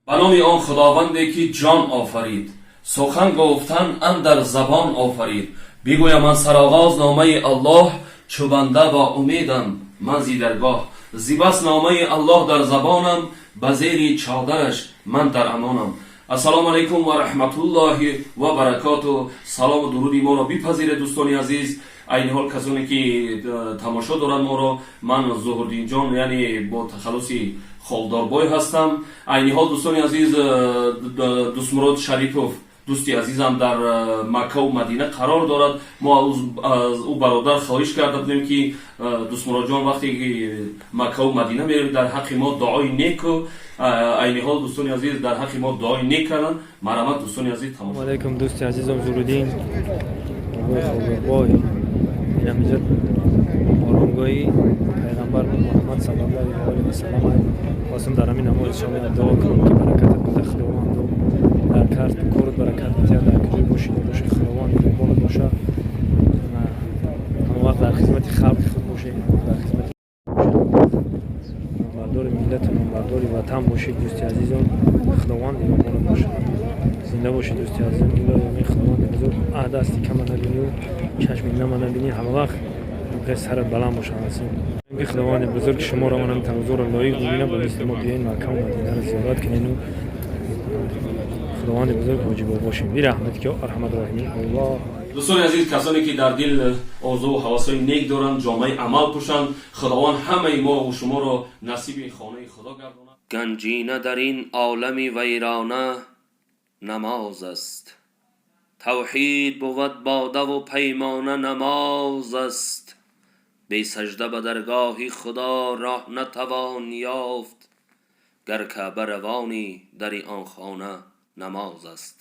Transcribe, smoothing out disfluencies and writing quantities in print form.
Ба номи он Худованде, ки ҷон офарид, сухан гуфтан андар забон офарид. Бигӯям ман сароғоз номаи Аллоҳ, чу банда бо умедам ман зи даргоҳ. Зи бас номаи Аллоҳ дар забонам, ба зери чодараш ман дар амонам. Ассалому алайкум ва раҳматуллоҳи ва баракоту. Салому дуруди моро бипазиред, дӯстони азиз. Айни ҳол касоне ки тамошо доранд моро, ман Зуҳурдинҷон, яъне бо тахаллуси Холдорбой ҳастам. Айни ҳол, дӯстони азиз, Дӯстмурод Шарипов, дӯсти азизам, дар Маккаву Мадина қарор дорад. Мо аз ӯ бародар хоҳиш карда будем, ки Дӯстмуродҷон, вақте ки Маккаву Мадина меравед, дар ҳаққи мо дуои неку. Айни ҳол, дӯстони азиз, дар ҳаққи мо дуои нек карданд. Марҳамат, дӯстони азиз, тамошо. Алайкум, дӯсти азизам Зуруддин, бобои Холдорбой. Инам инҷа оромгоҳи пайғамбар Муҳаммад саллаллоҳу алайҳи васаллам. Хостам дар ҳамин намози шоми дуо кунам, ки баракатат буда Худованду, дар корут баракат битиҳад, дар куҷое бошӣ набошӣ, Худованд нигаҳбонат боша, ҳама вақт дар хизмати халқи худ бошӣ, дар хизмати номбардори миллату номбардори ватан бошӣ. Дӯсти азизон, Худованд нигаҳбонат боша, зинда бошӣ, дӯсти азизон. Илоҳи амин. Худованди бузург дасти кама набинию чашми нама набинӣ, ҳама вақт сарат баланд боша. Ки Худованди бузург шуморо манам тавзуро лоиқ бибина, ба мисли мо биёин Маккаву Мадинаро зиёрат кунену Худованди бузург ҳоҷибо бошем. Бирахмат ки арҳамар роҳимин Аллоҳ. Дӯстони азиз, касоне ки дар дил орзуву ҳавасҳои нек доранд, ҷомаи амал пӯшанд. Худованд ҳамаи мо шуморо насиби хонаи Худо гардонад. Ганҷина дар ин олами вайрона намоз аст, тавҳид бувад бодаву паймона намоз аст. Бесажда ба даргоҳи Худо роҳ натавон ёфт, гар Каъба равонӣ, дари он хона намоз аст.